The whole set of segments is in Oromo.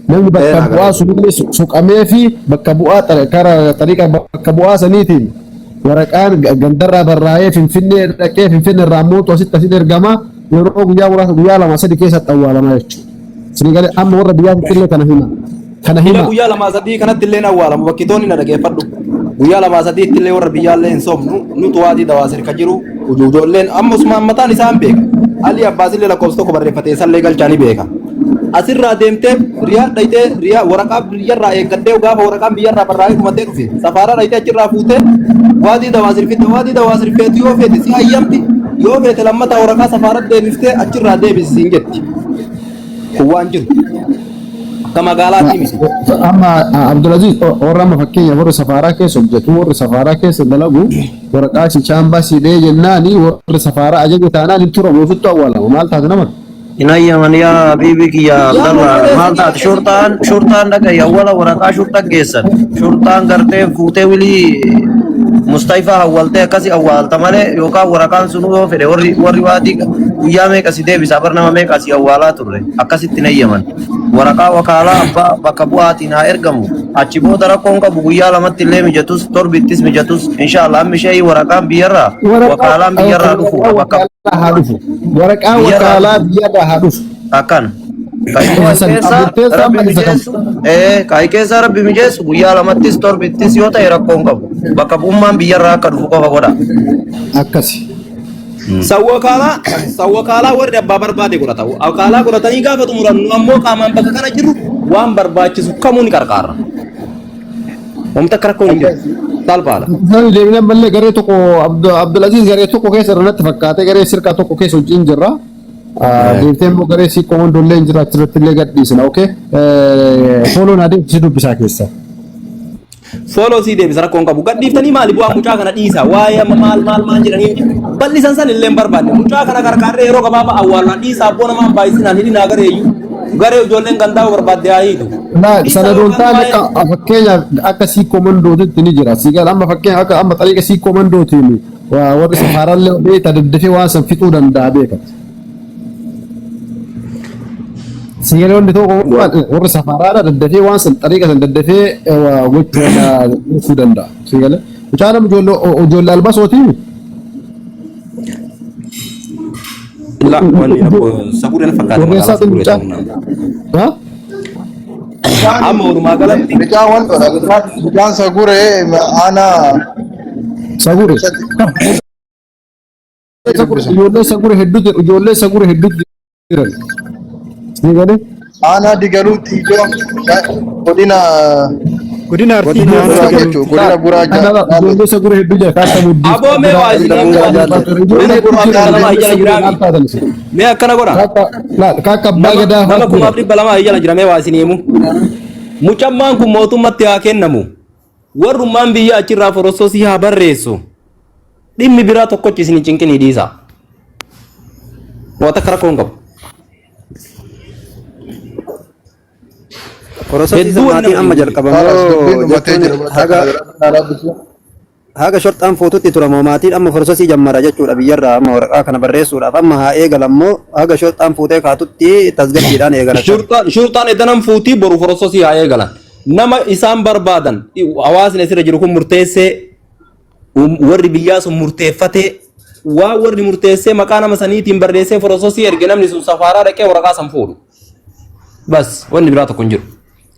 Namni Ee bakka naa bu'aa galee. sunillee soqamee fi bakka bu'aa karaa xariiqa bakka bu'aa saniitiin waraqaan gandarraa barraa'ee Finfinnee dhaqee Finfinnee irraa immoo asitti asitti ergama yeroo guyyaa muraasa guyyaa lama sadi keessatti awwaalamaa jechuudha. Isin galee amma warra biyyaatti illee kana hima. Kana Ila hima. guyyaa lamaa sadii kanatti illee awwaalamu bakkitoonni na dhageeffadhu. Guyyaa lamaa sadiitti illee warra biyyaallee hin soomnu nutu waadii dawaasir ka jiru ijoolleen amma usmaan mataan isaan beeka. Ali Abbaas illee lakkoofsa tokko barreeffatee isallee galchaa ni beeka. Asirraa deemtee riyaa dhayitee riyaa waraqaa biyyarraa eeggattee gaafa waraqaan biyyarraa barraa'ee dhumatee dhufe safaaraa dhayitee achirraa fuutee waadii dawaasir fidde waadii dawaasir feetu yoo feete si hayyamti yoo feete lammataa waraqaa safaaraa deebiftee achirraa deebisi siin jetti. Kun waan jiru. Akka magaalaatti miti. Amma Abdulaziz warra amma fakkeenyaaf warri safaaraa keessa hojjetu warri safaaraa keessa dalagu waraqaa si chaambaa si dhee jennaani warri safaaraa ajaja taanaan hin turamu ofittu awwaalama maal taate nama Hin hayyaman yaa habiibi kiyya Yaa Abdallah malee maal taate shurxaan shurxaan dhaga'i awwala waraqaa shurxan geessan shurxaan gartee fuutee wilii mustayfaa awwaltee akkasi awwaalta malee yookaan waraqaan sunuu yoo fedhe warri warri waatii guyyaa meeqa si deebisa bar nama meeqa si awwaalaa turre akkasitti hin hayyaman waraqaa wakaalaa abbaa bakka bu'aatiin haa ergamu achi booda rakkoon qabu guyyaa lamatti illee mijatus torbittis mijatus inshaallah amma ishee waraqaan biyyarraa waraqaa wakaalaan biyyarraa waraqaa dhufuudha bakka wakaalaa haa dhufu waraqaa biyyarraa wakaalaa dhufu biyyarraa haa dhufu akkana. Kan isa san keessa murteessaa rabbi amma isa kam mijeessu ee kan keessa rabbi mijeessu guyyaa lamattis torbittis yoo ta'e rakkoon qabu bakka bu'ummaan biyyarraa akka dhufu qofa godha. akkasi Sawwakaalaa sawwakaalaa warri abbaa barbaade godhata. Wakaalaa godhatanii gaafa xumuran nu ammoo qaamaan bakka kana jirru waan barbaachisu kamuu ni qarqaarra. Wamta akka rakkoon hin jiru. Salphaadha. Isaan deemnee ammallee garee tokko Abdulaziz garee tokko keessa irratti fakkaatee garee sirkaa tokko keessa hojiin jirra. Deemtee immoo garee sii komandollee hin jira achirratti illee gadhiisna. Okay. Fooloon adeemsi dubbisaa keessa. Fooloo sii deebisa rakkoon qabu. Gadhiiftanii maali bu'aa mucaa kana dhiisa. Waa'ee amma maal maal maal jedhanii bal'isan san illee hin barbaanne. Mucaa kana qarqaarree yeroo gabaabaa awwaalnaa dhiisa abboo namaan baay'isinaan hidhinaa gareeyyuu. Garee ijoolleen gandaa barbaadde haa hiitu. Laa Dhiisa sana doon yookaan taane waa'ee akka fakkeenyaaf akka sii komandootitti ni jira. Sii gala amma fakkeenyaaf akka amma xariiqa sii komandootiin warri safaarallee beekta daddafee waan san fixuu danda'a beekat. Sii galee wanti tokko warri safaaraadha daddafee waan san xariiqa san daddafee gochuu danda'a. Sii galee mucaan amma ijoollee albasootiin La wanni sagureen fakkaata magaalaa Warreessaa saguree mucaa. ta'uu nama. Ha? Amma walumaa galatti Mucaan wantoodha. Mucaan saguree aanaa Sagure. Ijoollee sagure hedduutu ijoollee sagure hedduutu jiran. Sii galee? Aanaa digaluutti ijoo godina Godina Arsii godina naannoo Buraa Digaluu. jechuudha. Godina Buraa Ijoollee sagure hedduu jira. Kaasa muddii. Aboo mee waa isin Ijoollee Mee hedduu kumaaf jira. dhibba lama Ijoollee jala sagure jiraami. maal taatan isin? Mee akkana godha. Kaaka laal kaaka abbaa Nama gadaa nama fa'aa kumaaf jira. dhibba lama jala jira mee waa isin himu. Mucammaan kun mootummatti haa kennamu. Warrummaan biyya achirraa forososii haa barreessu. Dhimmi biraa tokkochi isin hin cinqinii dhiisa. Waa takka rakkoo hin qabu. Korososii Hedduu wanni maatiin nama amma cinqu. Kaalas dubbiin jalqabamoo dhumatee jechuun jira bakka haga kana haga shorxaan fuututti turamoo maatiin amma forososii jammara jechuudha biyyarraa amma waraqaa kana barreessuudhaaf amma haa eegalammoo haga shorxaan fuutee kaatutti tasgabbiidhaan eegalan. Shurxaan shurxaan edanan fuutii boru forososii haa eegalan. Nama isaan barbaadan hawaasni asirra jiru kun murteessee warri biyyaa sun murteeffatee waan warri murteessee maqaa nama saniitiin barreessee forososii erge namni sun safaaraa dhaqee waraqaa san fuudhu. Bas wanni biraa tokko hin jiru.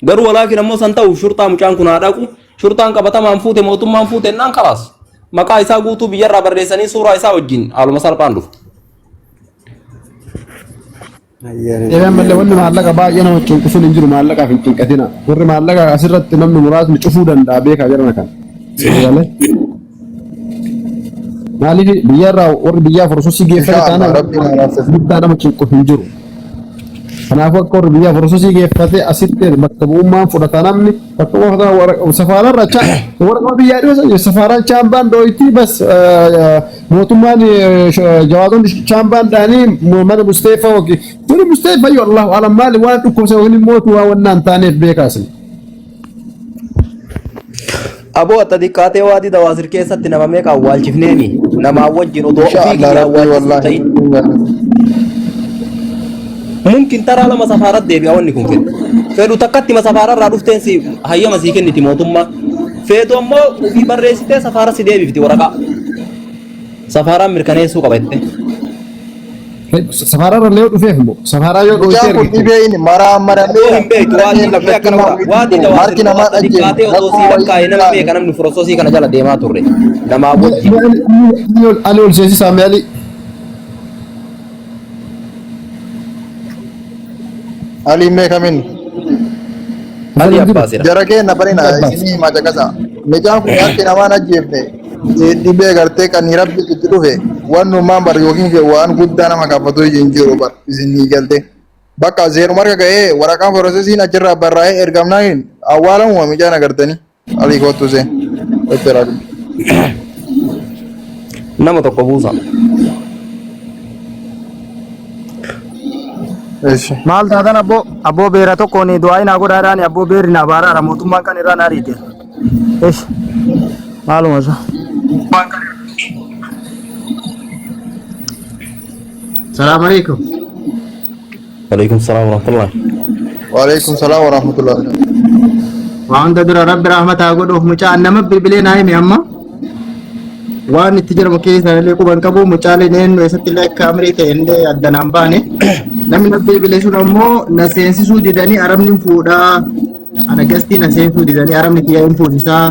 Garuu walaakin ammoo san ta'u shurxaa mucaan kun haa dhaqu shurxaan qabatamaan fuute mootummaan fuute naan kalaas maqaa isaa guutuu biyyarraa barreessanii suuraa isaa wajjin haaluma salphaan dhufu. Deebi'an ammallee wanni maallaqa baay'ee nama cinqisuun hin jiru maallaqaaf hin cinqatina. Warri maallaqa asirratti namni muraasni cufuu danda'a beekaa jedhama kan. Galee. Maaliif biyyarraa warri biyyaa forososii geeffate Inshallah taanaan rabbiin haa laaffisu. guddaa nama cinqu hin jiru. Kanaafuu akka warri biyyaa forososii geeffate asitti bakka bu'ummaan fudhata namni bakka bu'ummaa safaararra warra biyyaa dhiyoo safaaraan chaambaan dooyitii bas mootummaan jawaadonni chaambaan dhaanii mana Musteefaa waki tuni Musteefaa yoo Allahu alam maali waan dhukkubsa yookiin immoo waan wannaan hin taaneef beekaasin. Aboo atta xiqqaatee waadii dawaasir keessatti nama meeqa awwaalchifneemi namaa wajjin odoo ofii Inshallah kiyya rabbii awwaalchisuu wallahi. ta'in. Mumkin taraa lama safaarat deebi'a wanni kun fedhu. Fedhu takkatti ma safaararraa dhufteen si hayyama sii kenniti mootummaa. Feetu ammoo ofii barreessitee safaara si deebifti waraqaa. Safaaraan mirkaneessuu qaba jettee. Safaararra illee yoo dhufeef immoo safaaraa yoo dhooytee Mucaan kun argite. dhibee inni maraa Yoo marameera. hin beektu waatii mee akkana godha. Waatii dawaa Harki namaa sirrii xiqqaatee dhaggeenya. osoo sii lakkaa'e nama meeqa namni forososii kana jala deemaa turre. Namaa wajjin. Ali ol seensisaa mee Ali. Ali mee kamin? Ali Abbaasidha. Jara keenya barina isinii himaa caqasa. Mucaan kun harki namaan ajjeefne dhibee gartee kan rabbi itti dhufe wannumaan bar yookiin waan guddaa nama gaafatu hin jiru bar isinii galte. Bakka zeeruma harka ga'ee waraqaan forosesiin achirraa barraa'ee ergamnaan awwaalamuma mucaan agartanii. Alii kottu seen. Nama tokko buusa. Maal taatan abboo abboo beera tokkoon du'aa naa godhaadhaan abboo beerri naa baaraara mootummaan kan irraa naa riite. Eesh maaluma isa. Salaam alaikum. Alaikum salaam wa rahmatullah. Waalaikum salaam wa rahmatullah. Waan hunda dura rabbi rahmataa godhuuf mucaan nama bilbilee naa hime amma waan itti jedhamu keessa illee quban qabu mucaaleen eenyu eessatti illee akka amrii ta'e illee addanaan baane namni na bilbile sun ammoo na seensisuu didanii arabni hin fuudhaa ana gastii na seensuu didanii arabni kiyya hin fuusisaa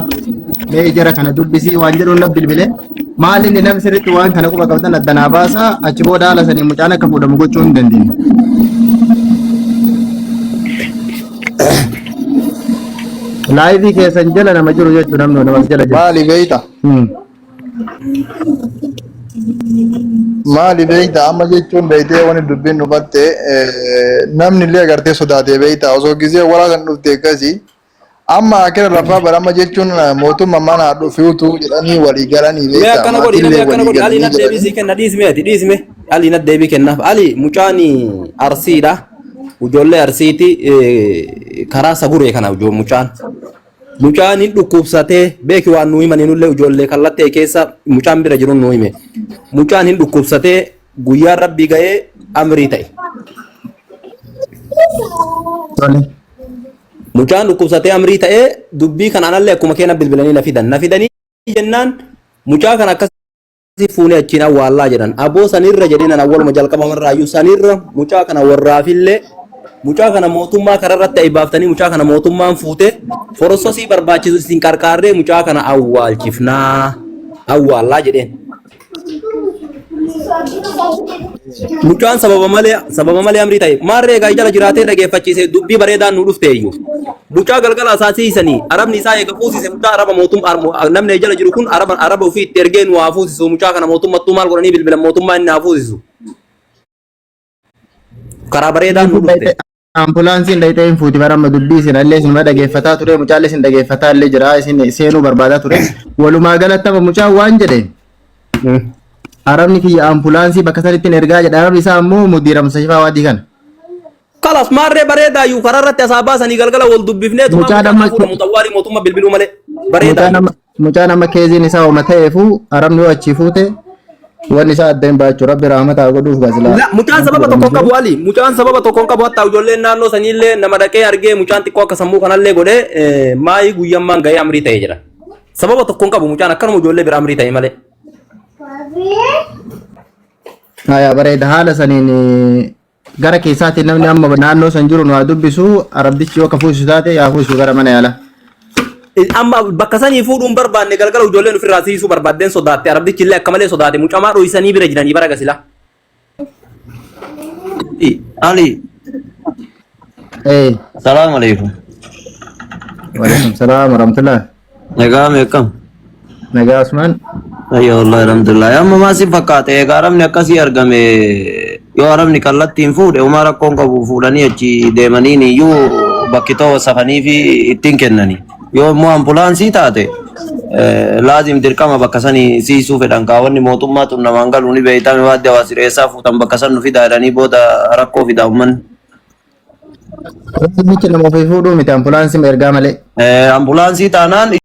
mee jara kana dubbisii waan jedhuun na bilbile maal inni namni sirriitti waan kana quba qabdan addanaa baasaa achi booda haala sanii mucaan akka fuudhamu gochuu hin dandeenye. Laayivii keessan jala nama jiru jechuun namni nama as jala jiru. Maali beeyta? Maali beeyta? Amma jechuun beeytee wani dubbiin dhufatte namni illee agartee sodaatee beeyta osoo gizee waraasan dhufte akkasii amma akira lafaa bara amma jechuun mootummaa mana dhufuutu jedhanii walii galanii Mee beeyta akkana godhi namni maatillee akkana walii godhi Ali galanii nat deebii jedhanii. sii kenna dhiisme ati dhiisme Ali nat deebii kennaaf Ali mucaan Arsiidha ijoollee Arsiiti karaa saguree kana mucaan mucaan hin dhukkubsatee beeki waan nu himanii nullee ijoollee kallattee keessa mucaan bira jiru nu hime mucaan hin dhukkubsatee guyyaan rabbii ga'ee amrii ta'e. Tole. Mucaan dhukkubsatee amrii ta'ee dubbii kana anallee akkuma keena bilbilanii na fidan. Na fidanii jennaan mucaa kana akkasii fuunee achiin awwaallaa jedhan. Aboo sanirra jedheen an awwaluma jalqabamarraayyuu sanirra mucaa kana warraafillee mucaa kana mootummaa kararratti aibaaftanii mucaa kana mootummaan fuute forososii barbaachisu isin qarqaarree mucaa kana awwaalchifnaa awwaallaa jedheen. Mucaan sababa malee sababa malee amrii ta'e maarree egaa jala jiraatee dhageeffachiise dubbii bareedaan nu dhufte iyyuu. Mucaa galgala isaa siisanii arabni isaa eega fuusise mucaa araba mootummaa namni jala jiru kun araba araba ofii itti ergee nu haa fuusisu mucaa kana mootummattuu maal godhanii bilbilan mootummaa inni haa fuusisu. Karaa bareedaan nu dhufte. Ambulaansiin dhayitee hin fuuti bara amma dubbii isin illee isinuma dhageeffataa ture mucaallee isin dhageeffataa illee jira isin seenuu barbaadaa ture walumaa galatti amma mucaan waan jedhe arabni kiyya ambulaansii bakka sanittiin ergaa jedha arabni isaa ammoo mudiira Mustashfaa Waadii kana. Kalas maarree bareedaa iyyuu karaa irratti asaa baasanii galgala wal dubbifnee tumaa Mucaan mucaa amma kana fuudhamu xawwaarii mootummaa bilbiluu malee bareedaa mucaan iyyuu. amma mucaan amma keeziin isaa homa ta'eefu arabni yoo achii fuute wanni isaa adda hin baachuu rabbi rahmataa godhuuf gasilaa. La, mucaan sababa tokko hin qabu Ali. Mucaan sababa tokko hin qabu hatta ijoolleen naannoo saniillee nama dhaqee argee mucaan xiqqoo akka sammuu kanallee godhee maayii guyyammaan ga'ee amrii ta'e jedha. Sababa tokko hin qabu mucaan akkanuma ijoollee bira amrii ta'e malee. Haya bareeda haala saniin gara keessaatiin namni amma naannoo san jiru nu haa dubbisu arabdichi yoo ka fuusisu taate yaa fuusisu gara mana yaalaa. Amma bakka sanii fuudhuun barbaanne galgala ijoolleen ofirraa siisuu barbaaddeen sodaatte arabdichi illee akka malee sodaate mucamaa dhoysanii bira jiranii bara gasila. Ali, Eh, salaam alaikum. waalaikum salaam warahmatullah. Nagaa meeqam? Nagaa Usmaan. Ayyo wallahi alhamdulillah. Amma maa si fakkaate egaa arabni akkasii argame yoo arabni kallattiin fuudhe homaa rakkoon qabu fuudhanii achi deemaniin iyyuu bakki ta'u safanii fi ittiin kennani. Yoo immoo ambulaansii taate laazim dirqama bakka sanii siisuu fedhan kaawwanni mootummaa tun namaan galu ni beeytame waan hawaasi reessaa fuutan bakka san nu fidaa jedhanii booda rakkoo fidaa uummanni. Namichi nama ofii fuudhuu miti ambulaansii ergaa malee. Ambulaansii taanaan